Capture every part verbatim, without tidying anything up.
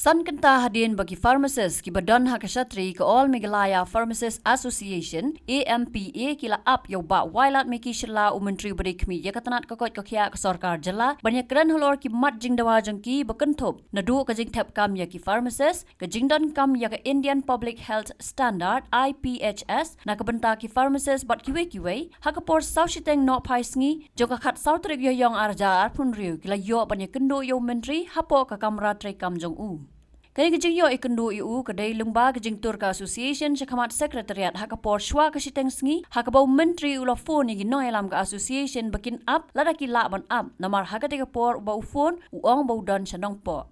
San kynta hadien ba ki pharmacist kiba don ha ka shatri ka All Meghalaya Pharmacist Association, A M P A, ki la ap ïa u Bah Wailadmiki Shylla, u Myntri ba dei khmih ïa ka tnat ka koit ka khiah ka sorkar jylla, ban ïakren halor ki mat jingdawa jong ki ba kynthup naduh ka jingthep kam ïa ki pharmacist, ka jingdonkam ïa ka Indian Public Health Standard, I P H S, na ka bynta ki pharmacist bad kiwei kiwei, ha ka por saw shiteng nohphai sngi jong ka khatsaw tarik Ïaïong ar hajar arphew hynriew, ki la ïoh ban ïakynduh ïa u Myntri hapoh ka kamra treikam jong u. Kane ka jingïoh ïakynduh ïa u ka dei lyngba ka jingtur ka association sha khmat secretariat ha ka por shuwa ka shiteng sngi, ha kaba u Myntri u la phone ïa ki nongïalam ka association ba kin ap lada ki lah ban ap, namar ha katei ka por uba u phone u ong ba u don sha Nongpoh.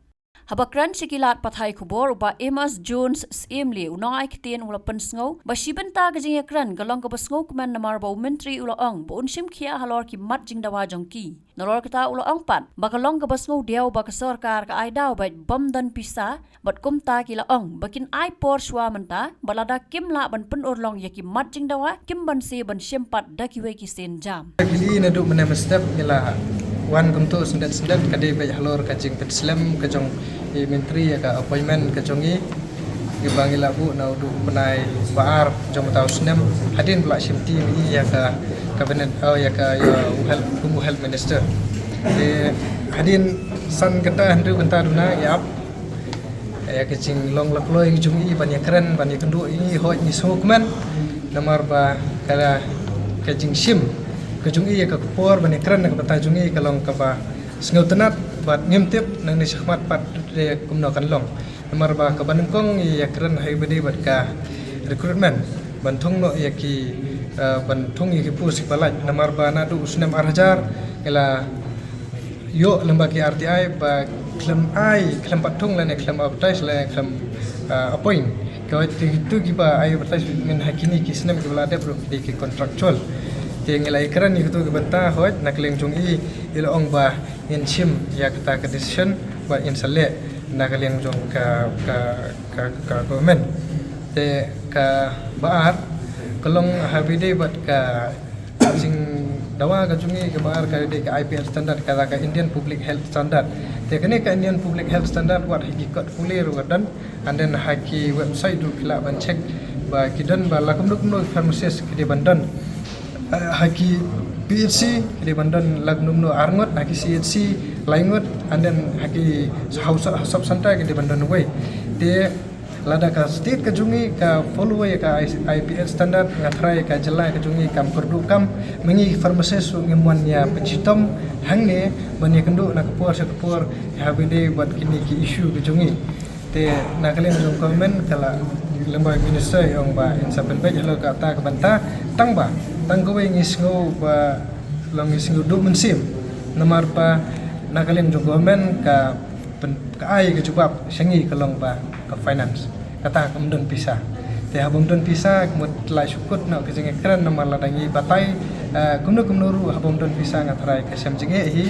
Haba kren sha ki lad pathai khubor, u Bah Amos Jones Syiemlieh, u nongai ktien, u la pynsngew ba shi bynta ka jingïakren ka long kaba sngewkmen, namar ba u Myntri u la ong ba un shim khia halor ki mat jingdawa jong ki. Nalor kata u la ong pat ba ka long kaba sngewdiaw ba ka sorkar ka ai daw beit bym don pisa, bad kumta ki la ong ba kin ai por shuwa mynta, bad lada kim lah ban pynurlong ïa ki mat jingdawa, kim banse ban shim pat da kiwei ki sienjam. Ki naduh mynne mynstep ngi la wan kumto syndet syndet, ka dei beit halor ka jingpynslem ka jong i Myntri ïa ka appointment ka jong i, kiba ngi la buh naduh u bnai ba ar jong mynta u snem, hadien ba la shimti ïa ka cabinet, oh, ïa ka, ïa u health, kum u health minister. Te hadien san kynta hynriew kynta duna ïa ap ïa ka jinglong la kloi jong i ban ïakren, ban ïakynduh ïa ngi, hooid ngi sngewkmen, namar ba ka, ka jingshim ka jong i ïa ka por ban ïakren na ka bynta jong i ka long kaba sngewtynnat, bad ngim tip nangne shakhmat pat de kumno kan long. Namar ba kaba nyngkong ngi ïakren ha kaba ïadei bad ka recruitment ban thung noh ïa ki, eh, ban thung ïa ki post kiba lait, namar ba naduh u snem ar hajar ngi la ïoh lyngba ki R T I ba khlem ai, khlem pat thung lane khlem advertise lane khlem, ah, appoint. Ka hooid te kitu kiba ai advertise mynta ha kine ki snem kiba la dep ruh ki dei ki contractual. Te ngi la ïakren ïa kitu ki bynta, hooid na ka liang jong i, i la ong ba ngin shim ïa kata ka decision ba ngin sa leh na ka liang jong ka, ka, ka, ka government. Te kaba ar ka long ha kaba ïadei bad ka jingdawa ka jong i, kaba ar ka dei ka I P H standard, kata ka Indian Public Health Standard. Te kane ka Indian Public Health Standard, wat ha ki kot pule ruh ka don, and then ha ki website ruh ki lah ban check ba ki don ba la kumno kumno pharmacist ki dei ban don. Eh, ha ki P H C ki dei ban don la kumno kumno ar ngut, ha ki C H C lai ngut, and then ha ki sub, sub center ki dei ban don wei. Te lada ka state ka jong i ka follow ïa ka I P H standard, nga tharai ka jylla ka jong i kam kyrduh kam, ma ngi pharmacist ruh ngim wan ïa pynshitom hangne ban ïakynduh na ka por sha ka por ha kaba ïadei bad kine ki issue ka jong i. Te na ka liang jong government ka la, lyngba minister i ong ba in sa pynbeit halor kata ka bynta, tang ba tang kawei ngi sngew ba long ngi sngew duh mynsiem, namar ba na ka liang jong government ka pyn-, ka ai ka jubab sha ngi ka long ba ka finance. Kata kam don pisa. Te haba ym don pisa, ka mut la shu kut noh ka jingïakren, namar lada ngi batai, eh, kumno kumno ruh haba ym don pisa, nga tharai ka shem jingeh hi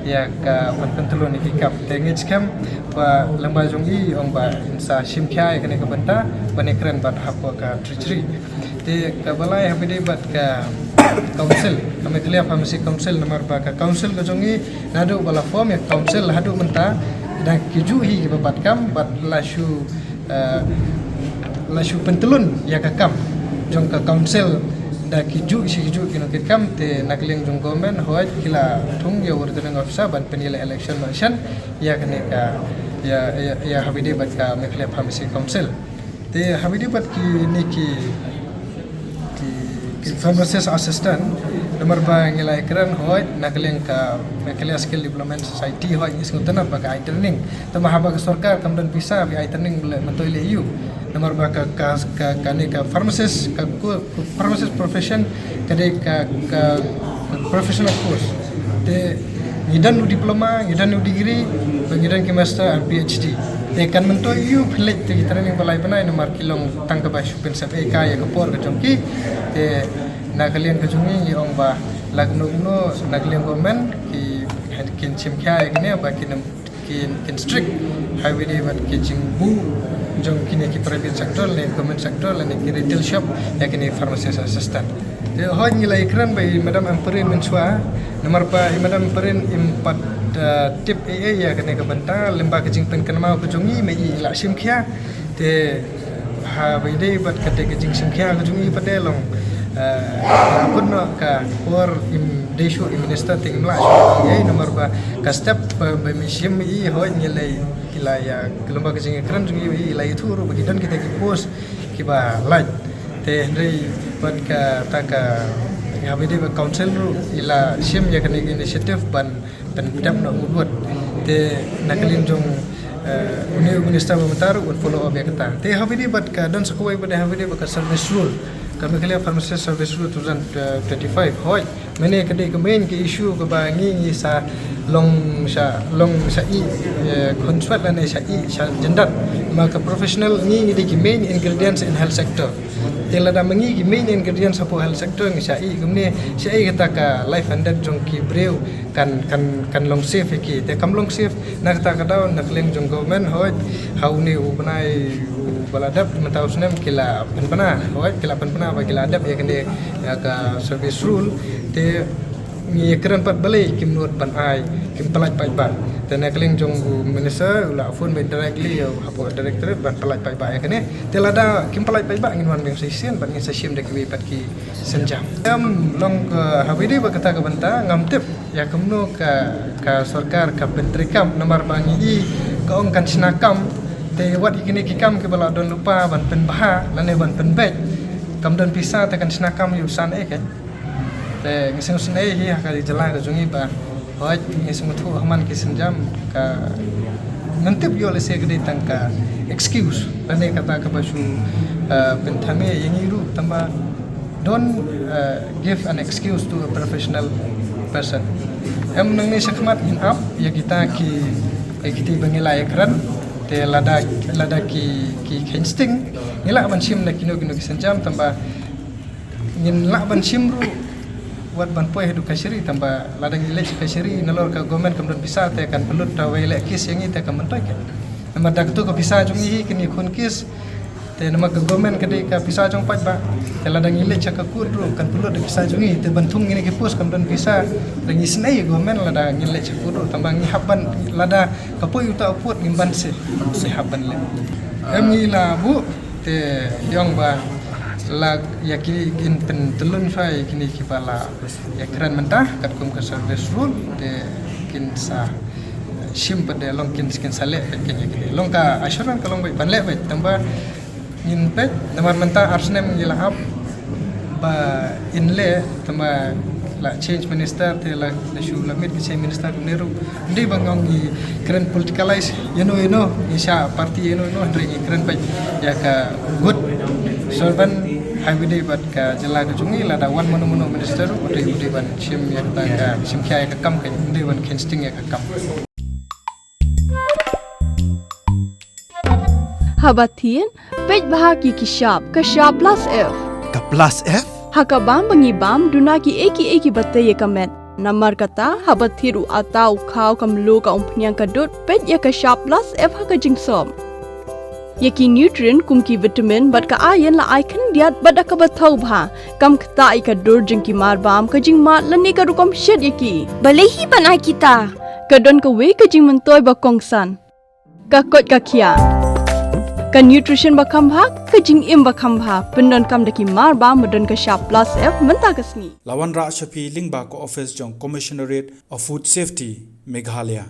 ïa ka ban pyntlun ïa ki kam. Te ngi skhem ba lyngba jong i ong ba in sa shim khia ïa kane ka bynta ban ïakren bad hapoh ka treasury. Te kaba lai ha kaba ïadei bad ka council, ka Meghalaya Pharmacy Council, namar ba ka council ka jong i naduh ba la form ïa ka council haduh mynta, da ki juh hi kiba bat kam, bad la shu, eh, la shu pyntlun ïa ka kam jong ka council da ki juh shi ki juh ki nongkitkam. Te na ka liang jong government, hooid ki la thung ïa u returning officer ban pynïaleh election noh shen ïa kane ka, ïa, ïa, ïa ha kaba ïadei bad ka Meghalaya Pharmacy Council. Te ha kaba ïadei bad kine ki, ki, ki pharmacist assistant, namar ba ngi la ïakren, hooid na ka liang ka Meghalaya Skill Development Society, hooid ngi sngewtynnat ba ka ai training. Tangba haba ka sorkar kam don pisa ba ai training, ba leh, mynta i leh aïu? Namar ba ka, ka, ka, kane ka pharmacist, ka ku-, pharmacist profession ka dei ka, ka, ka professional course. Te ngi don u diploma, ngi don u degree, bad ngi don ki master and P H D. Te kan myntoi aïu phi leit te ki training ba lai bnai, namar ki long tang kaba shu pynsep ei kai ïa ka por ka jong ki. Te na ka liang ka jong ngi, ngi ong ba la kumno kumno na ka liang government ki, kin shim khia ïa kine ba kin ym Kin, kin strict ha kaba ïadei bad ki jingbuh jong kine ki private sector lane government sector lane ki retail shop ïa kine pharmacist assistant. Te hooid ngi la ïakren bad i Madam Ampareen mynshuwa, namar ba i Madam Ampareen im pat, ah, tip ei ei ïa kane ka bynta, lyngba ka jingpynkynmaw ka jong ngi ma i i la shim khia. Te ha kaba ïadei bad kata ka jingshim khia ka jong i pat de long, eh, kut noh ka por im dei shuh i minister te im lah shuh ei ei namar ba ka step ba, ba im shim i hooid ngi la, i la ïa, ka lyngba ka jingïakren jong i i la ïathuh ruh ba ki don kita ki post kiba lait. Te hynrei bad kata ka, ha kaba ïadei bad council ruh i la shim ïa kane ka initiative ban pyndep noh mut mut. Te na ka liang jong, eh, une u minister ba mynta ruh un follow up ïa kata. Te ha kaba ïadei bad ka don sa kawei pat de ha kaba ïadei bad ka service rule, ka Meghalaya Pharmacy Service Rule two thousand twenty-five, hooid. Mynne ka dei ka main ka issue kaba ngi ngi sa long sha, long sha i, eh, khonswet lane sha i sha jyndat. Ma ka professional ngi ngi dei ki main ingredients in health sector. Te lada ma ngi ki main ingredients hapoh health sector ngi sha i kumne, sha i kata ka life and death jong ki briew kan, kan, kan long safe ïa ki. Te kam long safe na kata ka daw na ka liang jong government, hooid, ha une u bnai uba la dep mynta u snem ki la pynbna, hooid, ki la pynbna ba ki la dep ïa kane, ïa ka service rule. Te ngi ïakren pat balei kim nud ban ai, kim pyllait paidbah. Te na ka liang jong u minister u la phone beit directly ïa u hapoh directorate ban pyllait paidbah ïa kane. Te lada kim pyllait paidbah ngin wan biang sa shisien bad ngin sa shim da kiwei pat ki sienjam. Em long ka ha kaba ïadei bad kata ka bynta ngam tip ïa kumno ka, ka sorkar ka pyntreikam namar ba ngi i ka ong kan shna kam. Te wat ïa kine ki kam kiba la don lypa ban pynbha lane ban pynbeit. Kam don pisa te kan shna kam ïa u san ei ka. Te ngi sngewsynei hi ha ka jylla ka jong ngi ba hooid ngi sngewthuh ha man ki sienjam ka ngam tip ïoh lehse ka dei tang ka excuse lane kata kaba shu, eh, pynthame ïa ngi ruh tangba don't, eh, give an excuse to a professional person. Em nangne shakhmat ngin ap ïa kita ki, ïa kita ba ngi la ïakren te lada, lada ki, ki kheiñ sting ngi lah ban shim na kino kino ki sienjam tangba ngin lah ban shim ruh wat ban poi haduh kashari tangba lada ngi leit sha kashari nalor ka government kam don pisa te kan pynlut ta wei leh case ïa ngi te kam myntoi ka. Namar da kato ka pisa jong ngi hi kin ïakhun case te namar ka government ka dei ka pisa jong paidbah. Te lada ngi leit sha ka court ruh kan pynlut da pisa jong ngi te ban thung ngin ki post kam don pisa. Da ngi snei government lada ngi leit sha court ruh tangba ngi hap ban lada ka poi uta u pud ngim ban se, se hap ban leh. Em ngi la buh te ïong ba la ïa ki kin pyntyllun shwa ïa kine kiba la ïakren mynta katkum ka service rule te kin sa shim pat de long kin, kin sa leh pat kin ïa kine. Long ka assurance ka long beit ban leh beit tangba ngin peit namar mynta ar snem ngi la ap ba in leh tangba la change minister te la, la shu la miet ka change minister kumne ruh. Ym dei ba ngong ngi kren politicalize ïano ïano ngi sha party ïano ïano hynrei ngi kren peit ïa ka good servant ha kaba ïadei bad ka jylla ka jong ngi lada wan mano mano minister ruh u dei, u dei ban shim ïa kata ka shim khia ïa ka kam ka ym dei ban kheiñ sting ïa ka kam. Haba thied, peit bha ki ki shap, ka shap plus F. Ka plus F? Ha ka bam ba ngi bam, duna ki ei ki ei kiba tei ïa ka met. Namar kata, haba thied u atta u khaw ka mluh ka umphniang ka dud, peit ïa ka shap plus F ha ka jingsop. Ïa ki nutrient kum ki vitamin bad ka iron la ai khyndiat bad da kaba thaw bha. Kam ktah ïa ka dur jong ki mar bam, ka jingmad lane ka rukom shet ïa ki. Balei hi ban ai kita? Ka don kawei ka jingmyntoi ba kongsan. Ka koit ka khiah. Ka nutrition ba kham bha, ka jingim ba kham bha. Pyndonkam da ki mar bam ba don ka shap plus F mynta ka sngi. La wanrah sha phi lyngba ka office jong Commissionerate of Food Safety, Meghalaya.